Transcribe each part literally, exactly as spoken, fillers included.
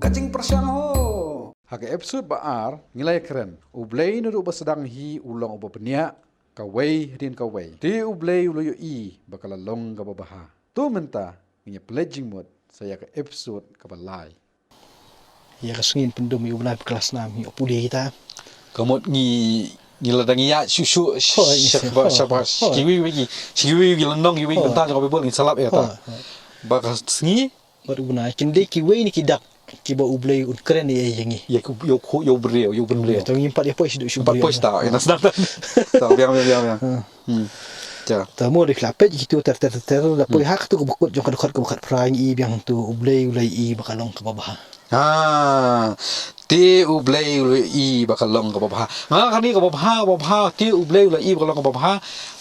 Ka jingpyrshang ho. Ha ka episode ba ar ngi la ïakren, U Blei naduh ba sdang hi u long uba bniah kawei hadien kawei. Te U Blei u la ïohi ba ka la long kaba bha. To mynta ngin ïa pynleit jingmut sa ïa ka episode kaba lai. Ïa ka sngi pyndum ïa u bnai ba klas nam ïa u pule kita. Ka mut ngi, ngi la dang ïa shu shu. Hoi, ngi shu, hoi, hoi. Kiwi wi, kiwi wi la nong, kiwi wi bynta jong ka Baibl ngi sa lap ïa kata. Hoi, hoi. Ba ka sngi. Bad u bnai kin dei kiwei na ki dak kiba U Blei un kren ïa, ïa ngi. Ïa u, ïa u, ïa u briew, ïa u briew. Tang ngim pat ïa poi shu, shu pat poi sta, ïa na sdang. Tang biang, biang, biang, biang. Hmm. Ja. Te mo dei phi la peit kito ter ter ter ter, la poi ha katu ka ba kut jong ka dkhot ka ba khatphra ngi i biang tu U Blei u la i ba ka long kaba bha. Ha. Te U Blei u la i ba ka long kaba bha. Nga kane kaba bha, kaba bha, te U Blei u la i ba ka long kaba bha.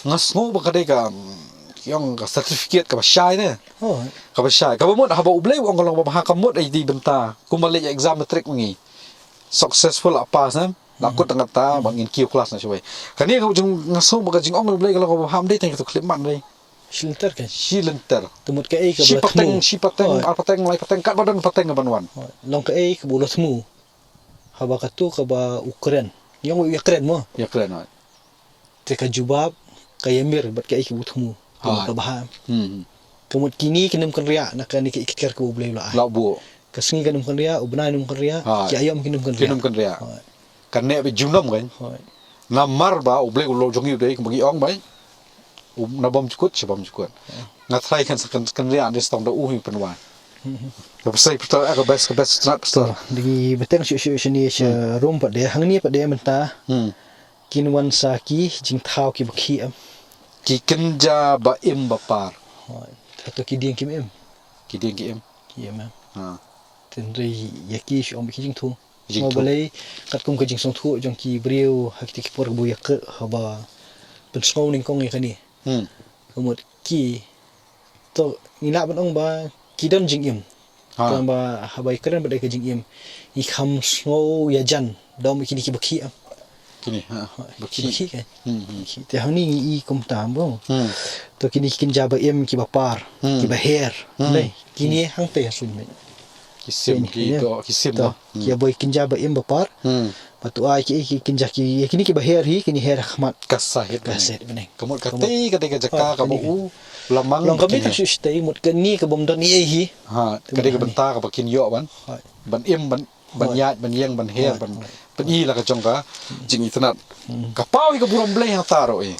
Nga sngew ba ka dei ka, mm, ïong ka certificate kaba shai ne. Oh. Kaba shai. Kaba mut haba U Blei u ong ka long kaba bha ka mut ai dei bynta. Kumba leit exam matric ngi. Successful la pass ne. La kut tang kata, bad ngin kiew klas na shawei. Kane ka jing nga sngew ba ka jingong U Blei ka long kaba bha, ym dei tang katu khlem man dei. Shi lynter kan. Shi lynter. Te mut kaei kaba la thmu. Shi pateng, shi pateng, ar pateng, lai pateng, katba don pateng kaban wan. Long kaei kaba la thmu. Haba katu kaba u kren. Ïong u ïa kren mo. Ïa kren, hoi. Te ka jubab, ka ïa mir bad kaei kaba u thmu. Hoi. Kaba bha. Hmm. Ka mut kine kin ym kynriah na kane ka iktiar kaba U Blei u la ai. La buh. Ka sngi kan ym kynriah, u bnai kan ym kynriah, hoi, ki aïom kin ym kynriah. Kin ym kynriah. Hoi. Kan neh beit junom kan. Hoi. Namar ba U Blei u la jong ngi u dei kumba ngi ong bai. U na bym jukut, sha bym jukut. Hoi. Nga tharai kan sa kan, kynriah dei stong da u hi pynwan. Ka pynshai pastor, ah, ka best, ka best tonight pastor. Dei bteng shu shu shane sha room pat de, hangne pat de mynta. Hmm. Kin wan sa ki jingthaw kiba khih em. Ki kynja ba im ba par. Hoi. Hato ki dieng kim im? Ki dieng ki im. Ki im em. Ha. Tynrai ïa ki shu ong ba ki jingthung. Jingthung. Mo balei katkum ka jingsngewthuh jong ki briew ha kita ki por ba ïa ka haba pynsngew nyngkong ïa kane. Hmm. Ka mut ki to ngi lah ban ong ba ki don jingim. Ha. Tang ba haba ïa kren ba dei ka jingim. Ngi kham sngew ïa jan. Dom kine kiba khih em. Kine, ha, ba khih. Kiba khih kan. Hmm, hmm. Khih. Te hangne ngi i kumta mo. Hmm. To kine ki kynja ba im kiba par, hmm, kiba her. Hmm. Dei, kine hangta ha suiñ. Ki sim, kine, ki to, ki sim to. Hmm. Ki ïa boi kynja ba im ba par. Hmm. Ba tu ai ki, ki kynja ki, ïa kine kiba her hi, kine her ha khmat. Ka sahit bneng. Ka sahit bneng. Ka mut katei, katei ka jaka kaba u la mang. Long kaba kine. Tang shu shu tei mut kane ka bym don ei ei hi. Ha, katei ka bynta kaba kin ïoh ban. Hoi. Ban im ban Ban ïaid, ban ïeng, ban her, ban, ban i la ka jong ka jingitynnad. Ka paw hi ka burom Blei hangta ruh i.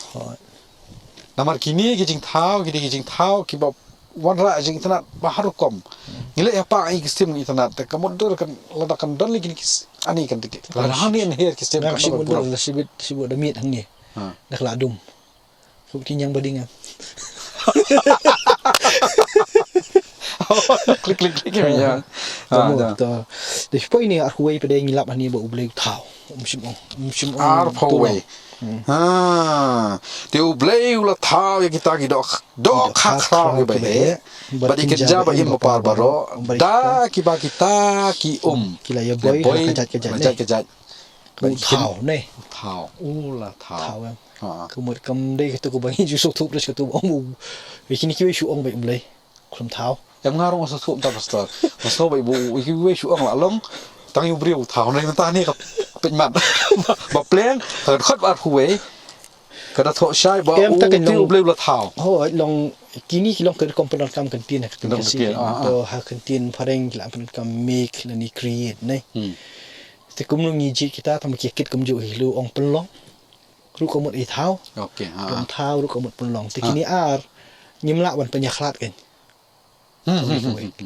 Namar kine ki jingthaw, kine ki jingthaw kiba wanrah jingitynnad ba har rukom. Ngi leh ha pa i ki sim itynnad te ka mut dur kan lada kan don lei kine ki ani kan dikit. Lada hangne an her ki sim kan shibit burom. Shibit, shibit da miet hangne. Da ka la dum. Khup ki ñiang ba ding ah. Klik, klik, klik, klik, ya. Ah, to. Dei poi ni arphew wei pat de ngi lap hani ba U Blei u thaw. Um shim ong, um shim ong. Arphew wei. Ha. Te U Blei u la thaw ïa kita ki doh, doh khak khraw kiba heh. Bad ki kynja ba im ba par baroh. Da kiba kita ki um. Ki la ïa boi ka jait ka jait. U thaw ne. U thaw. U la thaw. Thaw em. Ka mut kam dei katu kaba ngi ju sngewthuh plis katu ba ong u. Wi kine kiwei shu ong ba U Blei. Khlem thaw. Em nga ruh nga sngewthuh mynta pastor. Nga sngewthuh ba u wi kiwei shu ong la long. Tang ïa u briew u thaw ne mynta ne ka pynmat. Ba pleng ka khot ba arphew wei. Ka da thoh shai ba u te U Blei u la thaw. Hooid long kine ki long ka rukom pyndonkam ktien ha ka ktien Khasi. To ha ka ktien phareng ki la pyndonkam make lane create ne. Te kumno ngi jied kita tang ba ki kit kumjuh hi lu ong pynlong. Ruh ka mut i thaw. Okey, ha. Ong thaw ruh ka mut pynlong. Te kine ar ngim lah ban pynïakhlad kein.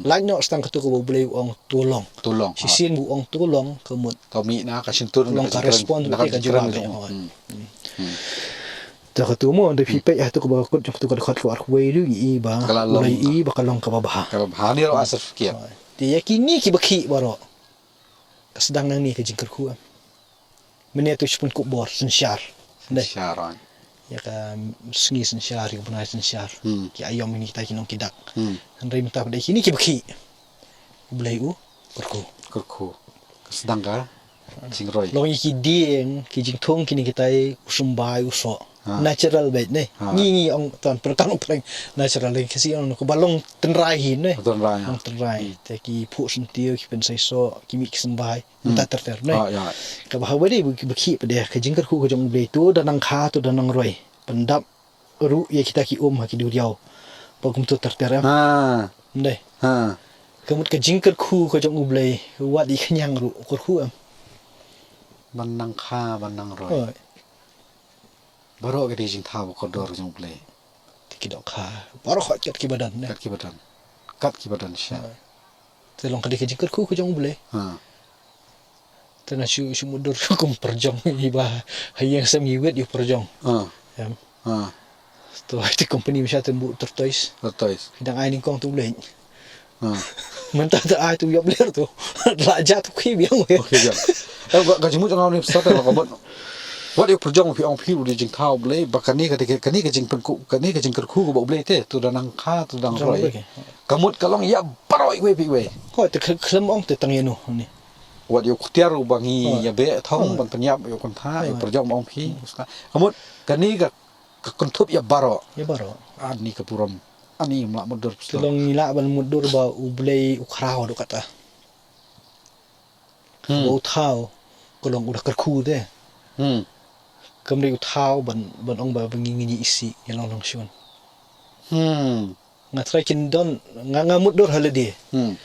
Lait noh tang katu kaba U Blei u ong to long. To long. Shisien ba u ong to long ka mut. Ka mih na ka shyntur long ka respond na ka jingkren jong u. Te katu mo da phi peit ha katu kaba kut jong katu ka dkhot ka arphew wei ruh i ba. Ka la long. I ba ka long kaba bha. Kaba bha ni ruh a certificate. Te ïa kine kiba khih baroh. Ka sdang nangne ka jingkyrkhu em. Mynne to shu pynkup bor synshar. Synshar. Ïa ka sngi synshar, ïa ka bnai synshar. Ki aïom kine kita ki nong ki dak. Hynrei mynta pat de kine kiba khih. U Blei u kyrkhu. Kyrkhu. Ka sdang ka jingroi. Long ïa ki dieng ki jingthung kine kita u symbai u soh. Ha. Natural bad ne. Ha. Ngi ngi ong ton pyrkhat ong pyrkhat natural lagi kasi ong ko ba long tynrai hi ne. Tynrai, ha. Long tynrai. Hmm. Te ki phuh syntiew, ki pynseisoh, ki mih ki symbai. Hmm. Mynta ter ter ne. Ha, ya. Kaba ha ba dei ba ki, ba ki pdeng ka jingkyrkhu ka jong U Blei to da nang kha to da nang roi. Pyndap ruh ïa kita ki um ha ki duriaw. Ba kumto ter ter em. Ha. Ndai. Ha. Ka mut ka jingkyrkhu ka jong U Blei, wat i khñiang ruh u kyrkhu em. Ban nang kha, ban nang roi. Oi. Baroh ka dei jingthaw ba kordor ka jong U Blei. Te ki dohkha baroh kat kiba don ne. Kat kiba don. Kat kiba don sha. Oi. Te long ka dei ka jingkyrkhu ka jong U Blei. Ha. Te nga shu, shu mutdur kum pyrjong iba ha ïing sem ngi wit ïa u pyrjong. Ah. Em. Ah. To, te company mynshwa te buh tortoise. Tortoise. Phi dang ai nyngkong te u leit. Ah. Mynta te ai te u ïap ler to. La jia te u khie biang wei. Okay, biang. Eh, ka, ka jingmut jong nga une pastor te la ka mut. Wat ïa u pyrjong phi ong phi u dei jingthaw U Blei, ba kane ka dei, kane ka jingpynku, kane ka jingkyrkhu kaba U Blei te, to da nang kha, to da nang roi. Ka mut ka long ïa baroh iwei pa iwei. Hooid, te khlem ong te tang ïa no, ni. Wat ïa u khtiar uba ngi ïa beh thong ban pynïap ïa u kynthah, ïa u pyrjong ba ong phi. Ka mut kane ka, ka kynthup ïa baroh. Ïa baroh. Ani ka burom. Ani ym lah mutdur. Te long ngi lah ban mutdur ba U Blei u khraw haduh katta. Hmm. Ba u thaw ka long u da kyrkhu te. Hmm. Kam dei u thaw ban, ban ong ba, ba ngi ngi isih ïa long nongshun. Hmm. Nga trai kin don, nga, nga mutdur ha lade. Hmm.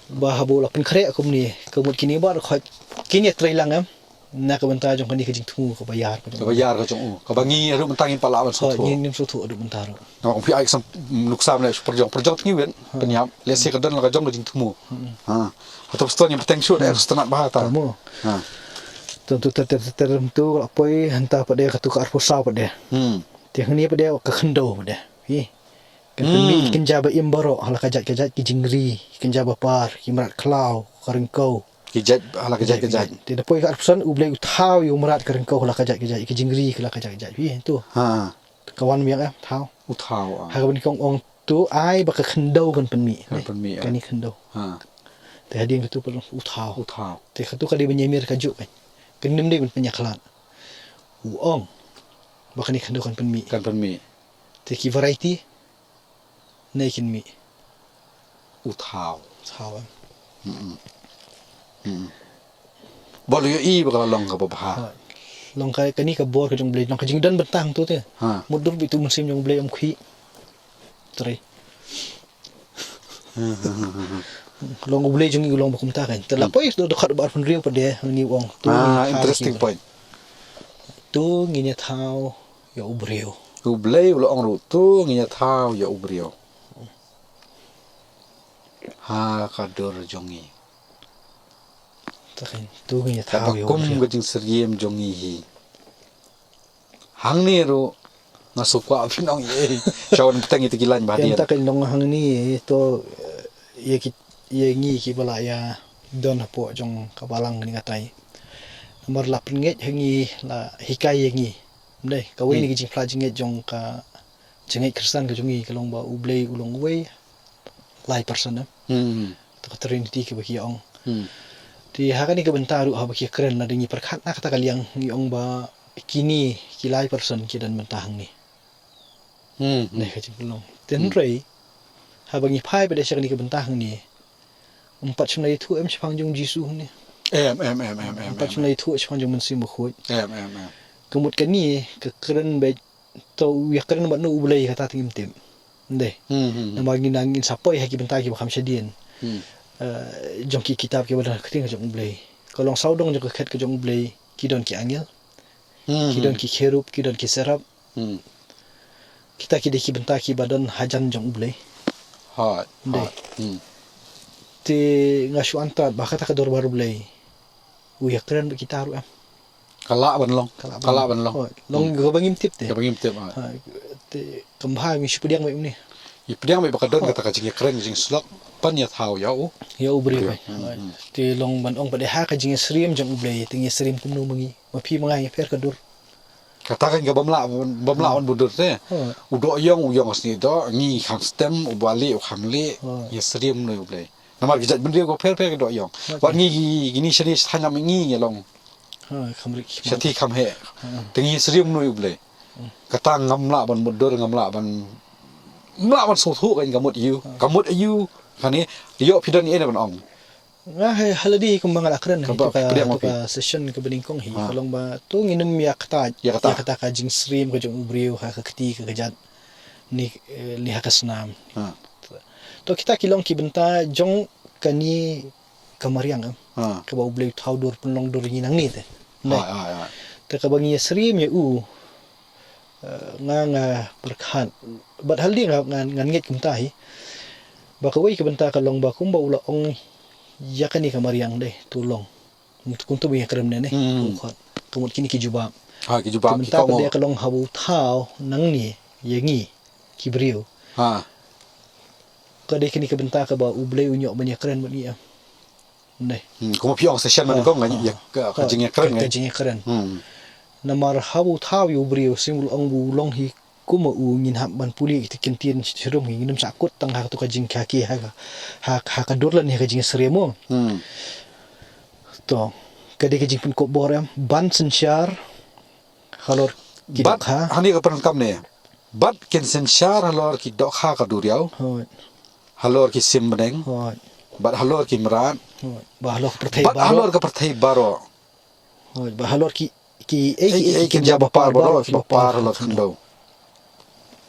Ba haba u la pynkhreh kumne, ka mut kine baroh khoit kin ïa trei lang em. Na ka bynta jong kane ka jingthmu kaba ïar ka jong u. Kaba ïar ka jong u. Kaba ngi ruh mynta ngim pat lah ban sngewthuh. Ngim sngewthuh ruh mynta ruh. Nga ong phi ai sam nuksa mynne pyrjong, pyrjong te ngi wit. Pynïap. Lehse ka don la ka jong ka jingthmu. Hmm. Ha. Hato pastor ngin bteng shuh da ka sngewtynnat bha ta. Mo. Ha. Ton tu ter ter ter tu la poi hangta pat de katu ka arphew saw pat de. Hmm. Te hangne pat de ka khyndew pat de. Hi. Kan pynmih ki kynja ba im baroh, ha la ka jait ka jait, ki jingri, ki kynja ba par, ki mrad khlaw, ka ryngkew. Ki jait, ha la ka jait ka jait. Te da poi ka arphew san, U Blei u thaw ïa u mrad ka ryngkew ha la ka jait ka jait, ki jingri ha la ka jait ka jait. Hi, tu. Ha. Ka wan biang em, thaw. U thaw, ah. Ha kaba nyngkong ong tu, ai ba ka khyndew kan pynmih. Kan pynmih, ah. Kane khyndew. Ha. Te hadien katu pat u thaw. U thaw. Te katu ka dei ban ïamir kajuh kan. Kan ym dei ban pynïakhlad. U ong ba kane khyndew kan pynmih. Kan pynmih. Te ki variety ne kin mih. U thaw. Thaw em. Mm-mm. Mm-mm. Ba la ïohi ba ka la long kaba bha. Ha. Long ka, kane ka bor ka jong U Blei, long ka jingdon bynta hangto te. Ha. Mutdur ba itu mynsiem jong U Blei um khih. Trei. Hmm, hmm, hmm, hmm, hmm. Long U Blei jong ngi u long ba kumta kan. Te la poi da dkhot ba arphew hynriew pat de, hangne u ong. Ah, interesting point. To ngin ïa thaw ïa u briew. U Blei u la ong ruh to ngin ïa thaw ïa u briew ha ka dur jong ngi. Takin to ngin ïa thaw ïa u briew. Kum ka jingsyriem jong ngi hi. Hangne ruh nga sngewkwah phin ong ei. Sha wan bteng ïa ki line ba hadien. Ïa ta ka long hangne to, eh, ïa ki, ïa ngi kiba la ïa don hapoh jong ka balang kane ka tai. Namar la pynngeit ha ngi, la hikai ïa ngi. Ym dei, kawei na ki jingphla jingngeit jong ka jingngeit Khristan ka jong ngi ka long ba U Blei u long uwei, lai person, eh. Hmm. To ka Trinity kaba ki ong. Hmm. Te ha kane ka bynta ruh haba ki kren lada ngi pyrkhat na kata ka liang ngi ong ba kine ki lai person ki don bynta hangne. Hmm, hmm. Dei ka jingpynlong. Te hynrei haba ngi phai pat de sha kane ka bynta hangne, ym pat shym la ïathuh em shaphang jong U Jisu hangne. Em, em, em, em, em. Ym pat shym la ïathuh shaphang jong U Mynsiem Bakhuid. Em, em, em. Ka mut kane ka kren beit, to u ïakren bad no U Blei kata te ngim tip. Ym dei. Hmm, hmm, hmm. Namar ngin nang, ngin sa poi ha ki bynta kiba kham shadien. Hmm. Eh, jong ki kitab kiba don ha ka ktien ka jong U Blei. Ka long sawdong jong ka khet ka jong U Blei ki don ki angel. Hmm, hmm. Ki don ki kherub, ki don ki serap. Hmm. Kita ki dei ki bynta kiba don hajan jong U Blei. Hooid. Dei. Hooid. Hmm. Te nga shu antad ba kata ka dorbar U Blei u ïakren bad kita ruh em. Ka lah ban long. Ka lah ban long. Ka lah ban long. Hooid. Long kaba ngim tip te. Kaba ngim tip, hooid. Ha, te kam bha ngi shu pdiang beit kumne. Ngi pdiang beit ba ka don kata ka jingïakren jingsyllok ban ïathaw ïa u. Ïa u briew. Briew. Hooid. Hmm, hmm. Te long ban ong pat de ha ka jingïasyriem jong U Blei te ngi ïasyriem kumno ma ngi. Ma phi ma nga ngi pher ka dur. Kata kan ka bym lah, bym lah ban bud dur te. Hmm. U doh ïong, u ïong sni doh, ngi kham stem, u ba lieh, u kham lieh, hmm, ïasyriem noh ïa U Blei. Namar ki jaitbynriew ka pher pher ka doh ïong. Okay. Wat ngi ki, kine shane sha thaiñ lam ngi ngi long. Hmm, kham ri, kham. Shathie kham heh. Hmm. Te ngi ïasyriem noh ïa U Blei. Kata ngam lah ban mutdur, ngam lah ban, ngam lah ban sngewthuh, kan, ka mut ïa u. Ka mut ïa u, kane, ïoh phi don ïa ne ban ong. Nga ha, ha lade kumba nga la kren, kaba, kata ka, pdiang ma phi, kata ka session kaba nyngkong hi, ha, ka long ba to ngin ym ïa kata, ïa kata, ïa kata ka jingsyriem ka jong u briew ha ka kti ka kjat, ne, eh, ne ha ka snam. Ha. To kita ki long ki bynta jong kane ka mariang, em. Ha. Kaba U Blei u thaw dur pynlong dur ïa ngi nangne te. Neh. Ha, ha, ha. Te kaba ngi ïa syriem ïa u, eh, nga, nga pyrkhat. Bad ha lade nga, ngan, ngan ngeit kumta hi. Ba kawei ka bynta ka long ba kumba u la ong ïa kane ka mariang, dei, to long. Kumta, kumta ba ngi ïa kren ne, neh. Hmm. Kumta, ka mut kine ki jubab. Ha, ki jubab, ki bynta ka dei ka long haba u thaw nangne ïa ngi ki briew. Ha. Ka dei kane ka bynta kaba U Blei u ñiew ban ïa kren bad ngi, em. Neh. Hmm, kumba phi ong session, ha, man kong, ha, ïa ka, ka, ha, jingïakren, ka, ka jingïakren. Hmm. Namar haba u thaw ïa u briew, shisien u long, u long hi kum u, ngin hap ban pule ïa kita ki ktien shirum hi, ngin ym sah kut tang ha kato ka jing, ha ki, ha ka, ha, ha ka dur lane ha ka jingsyriem mo. Hmm. To, ka dei ka jingpynkup bor, em, ban synshar halor ki dohkha. Bad hangne ka pyndonkam ne. Bad kin synshar halor ki dohkha ka duriaw. Hooid. Halor ki sim bneng. Hooid. Bad halor ki mrad. Hooid. Bad halor ka pyrthei baroh. Bad halor ka pyrthei baroh. Hooid. Bad halor ki, ki, eh, ki, eh, ki, eh, ki kynja bapar baroh, ki bapar halor khyndew.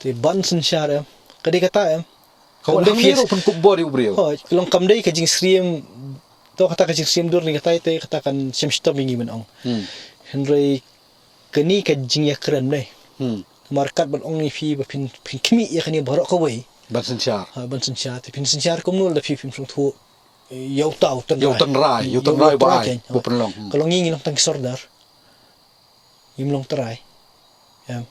Te ban synshar, em. Ka dei kata, em. Ka wan hangne ruh pynkup bor ïa u briew. Hooid, ka long kam dei ka jingsyriem, to kata ka jingsyriem dur ne kata te, kata kan shem shitom ïa ngi ban ong. Hmm. Hynrei kane ka jingïakren, neh. Hmm. Namar katba ong ïa phi ba phin, phin khmih ïa kane baroh kawei. Ban synshar. Ha, ban synshar. Te phin synshar kumno lada phi phim sngewthuh ïa uta u tynrai. Ïa u tynrai, ïa u tynrai ba ai, ba pynlong. Hmm. Ka long ngi, ngi long tang ki sordar. Ngim long trai. Em.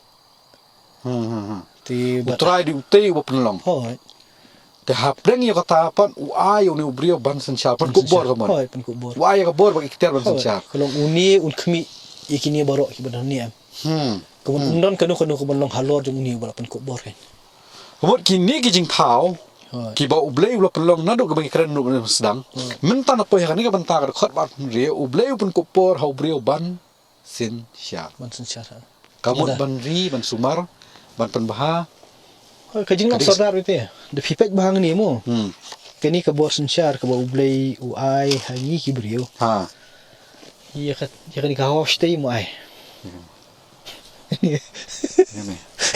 Hmm, hmm, hmm. Te u trai dei uta uba pynlong. Hooid. Te hapdeng ïa kata pat u ai ïa une u briew ban synshar, pynkup bor ka mon. Hooid, pynkup bor. U ai ïa ka bor bad ka iktiar ban synshar. Hooid. Ka long une un khmih ïa kine baroh kiba don hangne, em. Hmm. Ka mut, hmm, ym don kano kano kaban long halor jong une uba la pynkup bor, kan. Ka mut kine ki jingthaw, hooid, kiba U Blei u la pynlong naduh kaba ngi kren naduh mynne sdang. Hooid. Mynta na poi ha kane ka bynta ka dkhot ba arphew hynriew, U Blei u pynkup bor ha u briew ban synshar. Ban synshar, ha. Ka mut ban ri, ban sumar, ban pynbha. Ka jinglong sordar ite. Da phi peit bha hangne mo. Hmm. Kane ka bor synshar kaba U Blei u ai ha ngi ki briew. Ha. Ïa ka, ïa kane ka hooid te mo ai. Hmm.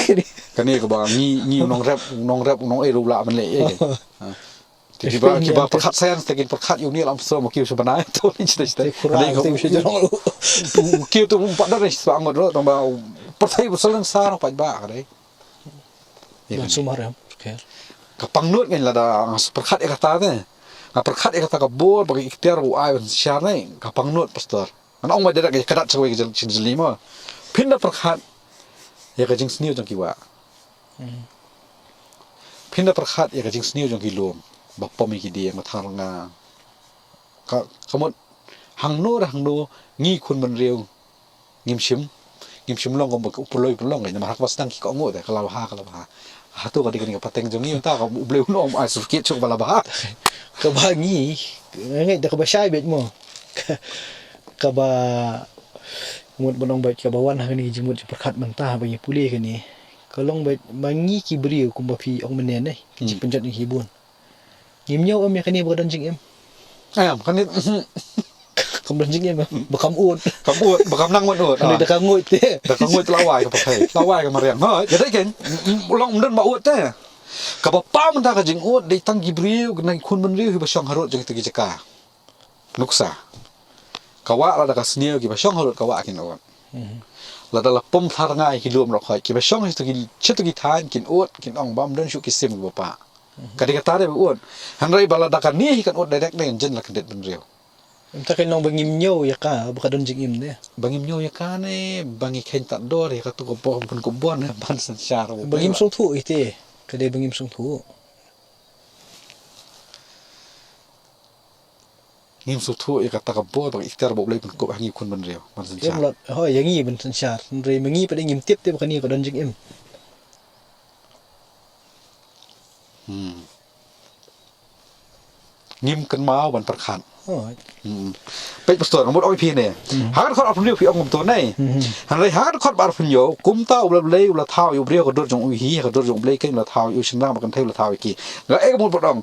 Kane. Kane kaba ngi, ngi u nongrep, u nongrep, u nong-, eh, ruh lah ban leh, eh. Ha. Te kiba, kiba pyrkhat science te kin pyrkhat ïa u Neil Armstrong, u kiew sha bnai, to ni, shata shata. Te khura, te u sha jrong. U kiew te um pat don sha angut ruh, tang ba u pyrthei ba u sylliang sar pat ba ka dei. Ïa, ngan sumar, em, pyrkhat. Ka pangnud ngan lada nga pyrkhat ïa kata te. Nga pyrkhat ïa kata ka bor bad ka iktiar u ai ban synshar ne, ka pangnud, pastor. Ngan ong ba dei ka kat sa kawei ka jing-, jingïasyriem mo. Phin da pyrkhat ïa ka jingsniew jong ki wah. Hmm. Phin da pyrkhat ïa ka jingsniew jong ki lum ba pom ïa ki dieng, ba thang rnga. Ka, ka mut hangno re hangno ngi khun bynriew ngim shym, ngim shym long kumba u pynlong, u pynlong, namar ha kaba sdang ki kohnguh te ka la bha, ka la bha. Hato ka dei kane ka pateng jong ngi, mynta ka U Blei un ym ai certificate shuh ba la bha. Kaba ngi, nga ngeit da kaba shai beit mo. Kaba mut ban ong beit kaba wan ha kane ka jingmut jingpyrkhat mynta ba ngi pule kane. Ka long beit ba ngi ki briew kumba phi ong mynne ne, ki, hmm, jingpynjot ngi ki bun. Ngim ñiew em ïa kane ba ka don jingim. Em, kane. Kam don jingim, em. Ba kam ud. Kam ud, ba kam nang ban ud. Kane, ah, da ka nguid te. Da ka nguid la wai ka pyrthei. La wai ka mariang. Ha, ka dei kein. Long ym don ba ud te. Kaba paw mynta ka jingud dei tang ki briew, na ki khun bynriew hi ba shong harud jong kita ki jaka. Nuksa. Ka wah lada ka sniew, kiba shong harud ka wah kin ud. Mhm. Lada la pom thar rnga ïa ki lum ruh khoit, kiba shong shatu ki, shatu ki thaiñ kin ud, kin ong ba ym don shuh ki sim kiba pah. Mhm. Ka dei kata re ba ud. Hynrei ba lada kane hi kan ud direct ne, kan jin la kyndit bynriew. Mynta ka long ba ngim ñiew ïa ka, ba ka don jingim ne. Ba ngim ñiew ïa ka ne, ba ngi kheiñ tad dor ïa kato ka bor pynkup bor ne, ban synshar. Ba ngim sngewthuh ite. Ka dei ba ngim sngewthuh. Ngim sngewthuh ïa kata ka bor bad ka iktiar ba U Blei u pynkup ha ngi khun bynriew ban synshar. Hooid, ïa ngi ban synshar. Hynrei ma ngi pat ngim tip te ba kane ka don jingim. Hmm. ngim kynmaw ban pyrkhat. Peit pastor, nga mut ong ïa phi ne. Ha ka dkhot arphew hynriew phi ong kumto ne. Hynrei ha ka dkhot ba arphew hynñiew, kumta U Blei U Blei u la thaw ïa u briew ha ka dur jong u hi, ha ka dur jong U Blei keiñ u la thaw ïa u, shynrang bad kynthei u la thaw ïa ki. Nga eh ka mut ban ong,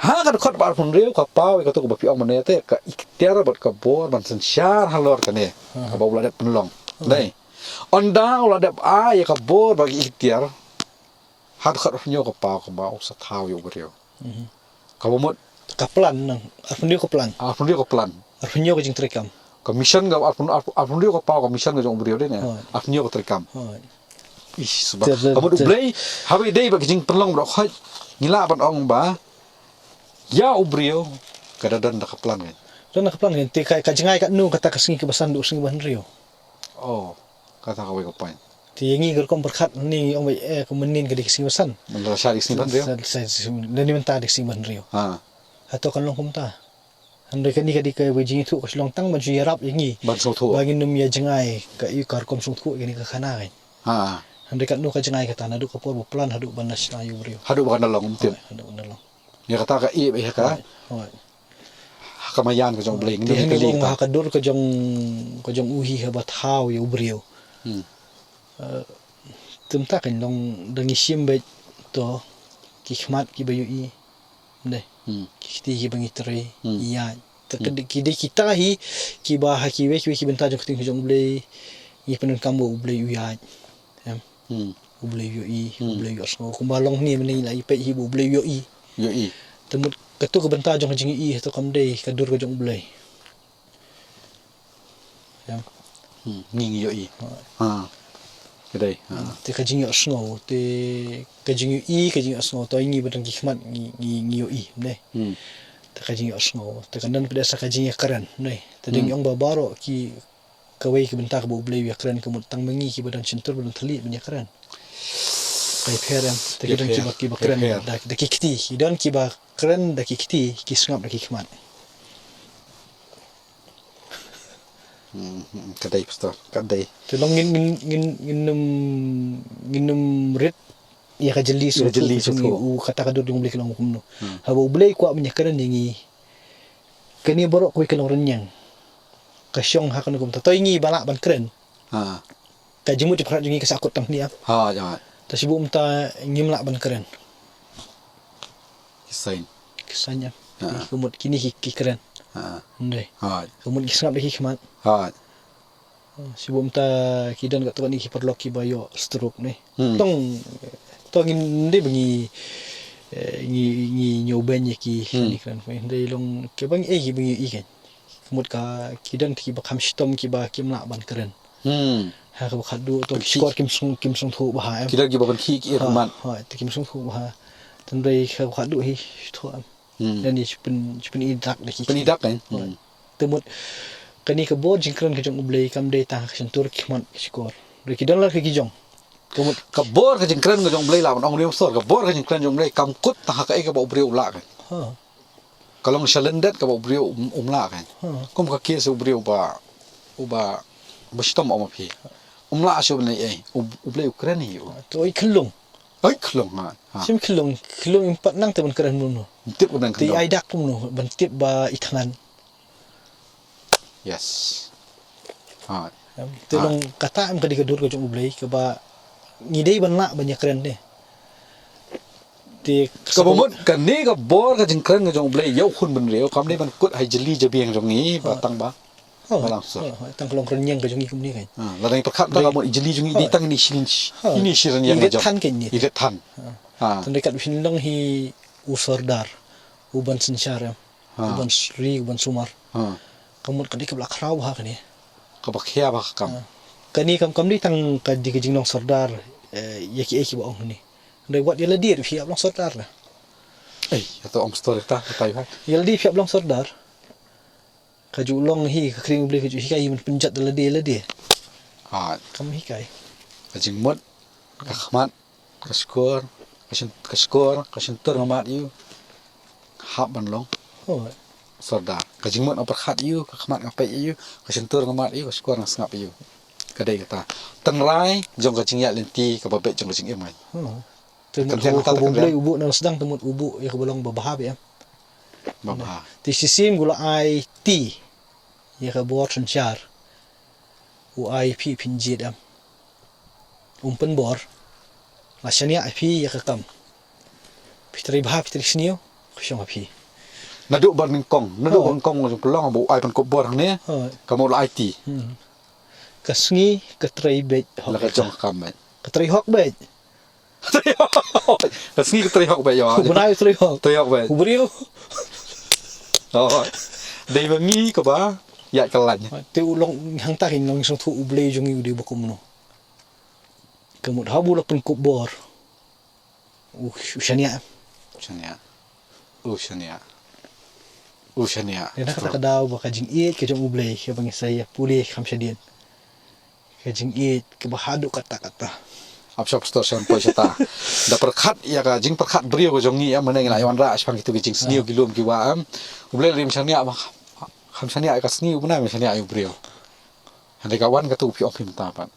ha ka dkhot ba arphew hynriew ka paw ïa kato kaba phi ong mynne te, ka ikhtiar bad ka bor ban synshar halor kane. Kaba u la dep pynlong. Dei. Ynda u la dep ai ïa ka bor bad ka ikhtiar, ha ka dkhot arphew hynñiew ka paw kumba u sa thaw ïa u briew. Kaba mut ka plan, nang arphew hynriew ka plan. Arphew hynñiew ka plan. Arphew hynñiew ka jingtrei kam. Ka mission ka arphew, arphew hynñiew ka paw ka mission ka jong u briew dei ne. Arphew hynñiew ka trei kam. Ish, sbah. Ka mut U Blei, haba ïadei bad ka jingpynlong baroh khoit, ngi lah ban ong ba ïa u briew ka da don da ka plan kan. Don da ka plan kan. Te ka, ka jngai katno kata ka sngi kaba san haduh sngi ba hynriew. Oh, kata kawei ka point. Te ïa ngi ka rukom pyrkhat ngi ong ba, eh, ka mynnin ka dei ka sngi ba san. Mynta ka sngi ba hynriew. Lane mynta dei ka sngi ba hynriew. Hato kan long kumta. Hynrei kane ka dei kawei ka jingïathuh ka shu long tang ban shu ïarap ïa ngi. Ban sngewthuh. Ba ngin ym ïa jngai ka, ïa ka rukom sngewthuh ïa kane ka khana kan. Hynrei katno ka jngai kata naduh ka por ba plan haduh ban da shna ïa u briew. Haduh ba kan da long, ym tip. Haduh ban da long. Ïa kata ka ïeh ba ïa ka. Ha ka maïan ka jong U Blei, ngin ïa kylli ha ka dur ka jong, ka jong u hi haba thaw ïa u briew. Eh, te mynta kan long da ngi shim beit to ki khmat kiba ïohi. Dei. Ki kti kiba ngi trei, ïaid. Te ki dei kita hi kiba ha kiwei kiwei ki bynta jong ka ktien ka jong U Blei ngi pyndonkam ba U Blei u ïaid. Em. U Blei u ïohi, U Blei u ïohsngew. Kumba long hangne mynne ngi la ïa peit hi ba U Blei u ïohi. Te mut kato ka bynta jong ka jingïohi hato kam dei ka dur ka jong U Blei. Em. Ngi ngi ïohi. Ka dei. Te ka jingïohsngew, te ka jingïohi, ka jingïohsngew, to ngi ba don ki khmat ngi, ngi, ngi ïohi, ne. Te ka jingïohsngew, te ka don pat sa ka jingïakren, ne. Te dei ngi ong ba baroh ki kawei ka bynta kaba U Blei u ïakren ka mut tang ma ngi kiba don shyntur ba don thylliej ban ïakren. Ka ïapher em, te ki don kiba, kiba kren da, da ki kti, ki don kiba kren da ki kti, ki sngap da ki khmat. Ka dei pastor, ka dei. Te long ngin, ngin, ngin, ngin ym, ngin ym rit ïa ka jylli sngewthuh, jylli sngewthuh. U kata ka dur jong U Blei ka long kumno. Haba U Blei u kwah ban ïakren ïa ngi. Kane baroh kawei ka long rynïeng. Ka shong ha kano kumta. To ïa ngi ba lah ban kren. Ka jingmut jingpyrkhat jong ngi ka sah kut tang hangne. Te shibun mynta ngim lah ban kren. Ki saiñ. Ki saiñ em. Ka mut kine ki, ki kren. Dei. Ka mut ki sngap da ki khmat. Shibun mynta ki don katto katne ki paralok kiba ïoh stroke ne. Tang, tang ngin dei ba ngi, eh, ngi, ngi ñiew beiñ ïa ki, ngi kren phi. Dei long kiba ngi, eh, kiba ngi ïohi kan. Ka mut ka, ki don kiba kham shitom kiba kim lah ban kren. Ha kaba khatduh to ki shkor kim sngewthuh, kim sngewthuh bha em. Ki don kiba pynkhih ki ïa ka mat. Ha, te kim sngewthuh bha. Te hynrei kaba khatduh hi sngewthuh em. Lane shu pyn, shu pyni dak da ki. Pyni dak kan. Te mut kane ka bor jingkren ka jong U Blei kam dei tang ha ka shyntur, ki khmat, ki shkor. Hynrei ki don lad ka ki jong. Ka mut ka bor ka jingkren ka jong U Blei lah ban ong ïa u pastor, ka bor ka jingkren jong U Blei kam kut tang ha kaei kaba u briew u lah kan. Ka long sha lyndet kaba u briew um, um lah kan. Kum ka case u briew uba, uba, uba shitom, ong ma phi. Um lah shuh ban leh ei, U Blei u kren ïa u. To i khyllung. Ai khyllung ha. Shim khyllung, khyllung im pat nang te ban kren kumno. Tip ban khyllung. Te ai dak kumno ban tip ba i thngan. Yes. Te long kata em ka dei ka dur ka jong U Blei kaba ngi dei ban lah ban ïakren te. Te kaba mut kane ka bor ka jingkren ka jong U Blei ïa u khun bynriew kam dei ban kut ha i jylli jabieng jong ngi ba tang ba. Ba langsor. Tang ka long rynïeng ka jong ngi kumne kan. Lada ngi pyrkhat tang ka mut i jylli jong ngi dei tang ine i shirin, ine i shirin ïa ngi jong. I rit than kan ine. I rit than. Tang dei kat u shin long hi u sordar. U ban synshar em. U ban sri, u ban sumar. Ka mut ka dei kaba la khraw bha kane. Kaba khia bha ka kam. Kane kam, kam dei tang ka dei ka jinglong sordar, eh, ïa kiei kiba ong hangne. Dei wat ïa lade ruh phi hap long sordar la. Ei, ïa to ong sordar ta, ta ïa. Ïa lade phi hap long sordar. Ka ju long hi, ka khring U Blei ka ju hikai hi ban pynjot da lade lade. Kam hikai. Ka jingmut, ka khmat, ka shkor, ka shin, ka shkor, ka shyntur nga mad ïa u. Hap ban long sordar. Ka jingmut nga pyrkhat ïa u, ka khmat nga peit ïa u, ka shyntur nga mad ïa u, ka shkor nga sngap ïa u. Ka dei kata. Tynrai jong ka jingïaid lynti kaba beit jong ka jingim ngan. Te mut kaba U Blei u buh na sdang te mut u buh ïa kaba long ba bha ba em. Ba bha. Te shisien u la ai ti ïa ka bor synshar. U ai phi phin jied em. Um pynbor. La shaniah phi ïa ka kam. Phi trei bha, phi trei sniew, ka shong ha phi. Naduh ba nyngkong, naduh ba nyngkong jong pynlong ba u ai pynkup bor hangne. Ka mut la ai ti. Ka sngi ka trei beit hok. La ka jong ka kam beit. Ka trei hok beit. Ka sngi ka trei hok beit, ïa. U bnai u trei hok. Trei hok beit. U briew. Dei ba ngi kaba ïaid ka lain. Te u long hangta, ngi long sngewthuh U Blei jong ngi u dei ba kumno. Ka mut haba u la pynkup bor. U shaniah. Shaniah. U shaniah. U shaniah. Dei na kata ka daw ba ka jingïeit ka jong U Blei kaba ngi sa ïa pule kham shadien. Ka jingïeit kaba haduh katta katta. Ap shop store shan poi shata. Da pyrkhat ïa ka jingpyrkhat briew ka jong ngi, ïa, mynne ngi la ïa wanrah shaphang kitu ki jingsniew ki lum ki wah, em. U Blei la dei ban shaniah, ba kham shaniah ïa ka sngi, u bnai ban shaniah ïa u briew. Hynrei ka wan katu phi ong phi mynta pat.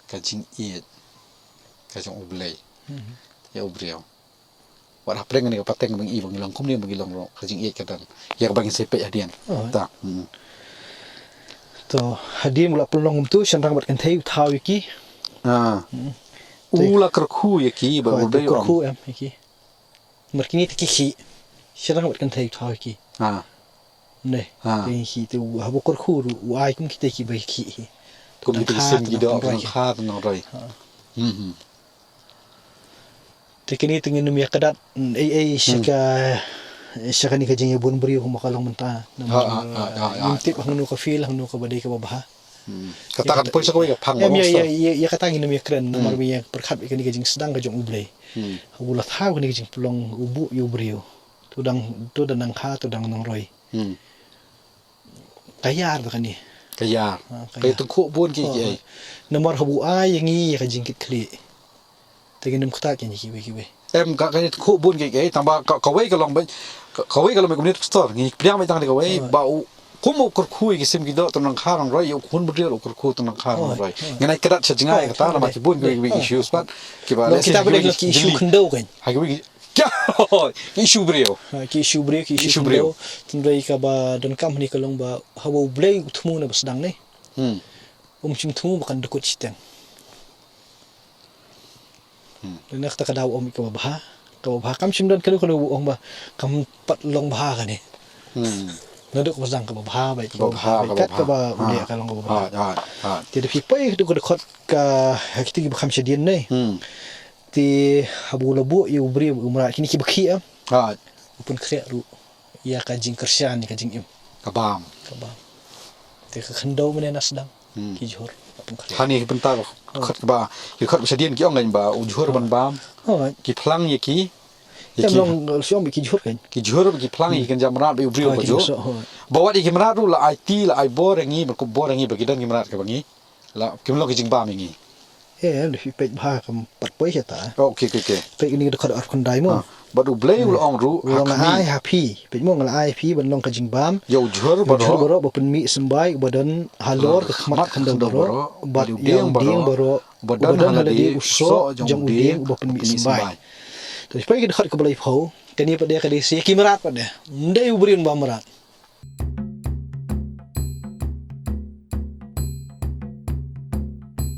Ka jingïeit ka jong U Blei ïa u briew. Wat hapdeng kane ka pateng ba ngi i ba ngi long kumne ba ngi long ruh, ka jingïeit ka don. Ïa kaba ngin sa peit hadien. Ta. To hadien u la pynlong kumtu, shynrang bad kynthei u thaw ïa ki. U la kyrkhu ïa ki ba U Blei u ong. Kyrkhu em ïa ki. Namar kine te ki khih. Shynrang bad kynthei u thaw ïa ki. Ne. Ki khih te u, haba u kyrkhu ruh u ai kum kita kiba khih hi. Kum kita ki sim ki doh, nongkha, nongroi. Te kine te ngin ym ïa kdat ei ei sha ka, sha kane ka jingïabun briew kumba ka long mynta. Namar ngim tip hangno ka field, hangno kaba dei kaba bha. Kata kan poi sha kawei ka phang. Ïa kata ngin ym ïa kren namar ba ïa pyrkhat ïa kane ka jingsdang ka jong U Blei. Haba u la thaw kane ka jingpynlong u buh ïa u briew. To dang, to dang nongkha, to dang nongroi. Ka ïar da kane. Ka ïar. Ka ïa tyngkhuh bun kiei kiei. Namar haba u ai ïa ngi ïa ka jingkitkhlieh. Te ngin ym ktah ïa kiwei kiwei. Em, ka ïa tyngkhuh bun kiei kiei, tang ba kawei ka long ba, kawei ka long ba kumne, pastor, ngi pdiang ba tang da kawei ba u, kum u kyrkhu ïa ki sim ki doh, to nongkha nongroi, ïa u khun briew u kyrkhu to nongkha nongroi. Ngan ai kdat sha jngai kata namar ki bun kiwei kiwei issues pat kiba leh kita ba ki issue khyndew kan. Ha kiwei ki issue briew. Ki issue briew, ki issue briew. Tynrai kaba donkam hangne ka long ba haba U Blei u thmu na ba sdang ne. Um shym thmu ba kan dkut shiteng. Dei na kata ka daw um kaba bha, kaba bha kam shym don kano kano ba ong ba kam pat long bha kane. Naduh kaba sdang kaba bha beit, kaba bha beit, kat kaba u dei ka long kaba bha. Te da phi poi ka dkhot ka ha kita kiba kham shadien ne. Te haba u la buh ïa u briew u mrad, kine kiba khih em. U pynkhreh ruh ïa ka jingkyrshan ïa ka jingim. Ka bam. Ka bam. Te ka khyndew mynne na sdang ki jhur. Hani ki bynta ka khot ba, ki khot ba shadien ki ong ba u jhur ban bam. Ki phlang ïa ki. Ki jhur kan. Ki jhur ki phlang ïa ki kynja mrad ba u briew ba jhur. Ba wat ïa ki mrad ruh la ai ti, la ai bor ïa ngi, ba kup bor ïa ngi ba ki don ki mrad kaba ngi. La, kim long ki jingbam ïa ngi. Eh, lada phi peit bha kam pat poi shata. Oh, okay, okay, okay. Peit kine ki dkhot arphew khyndai mo. Bad U Blei u la ong ruh, u la ong nga ai ha phi. Peit mo, nga la ai ha phi ban long ka jingbam ïa u jhur baroh. Jhur baroh ba pynmih symbai, uba don halor ka khmat khyndew baroh. Bad ïa u dieng baroh uba don ha lade u soh jong u dieng uba pynmih symbai. To peit ki dkhot kaba laiphew. Kane pat de ka dei sha ki mrad pat de. Ym dei u briew ba mrad.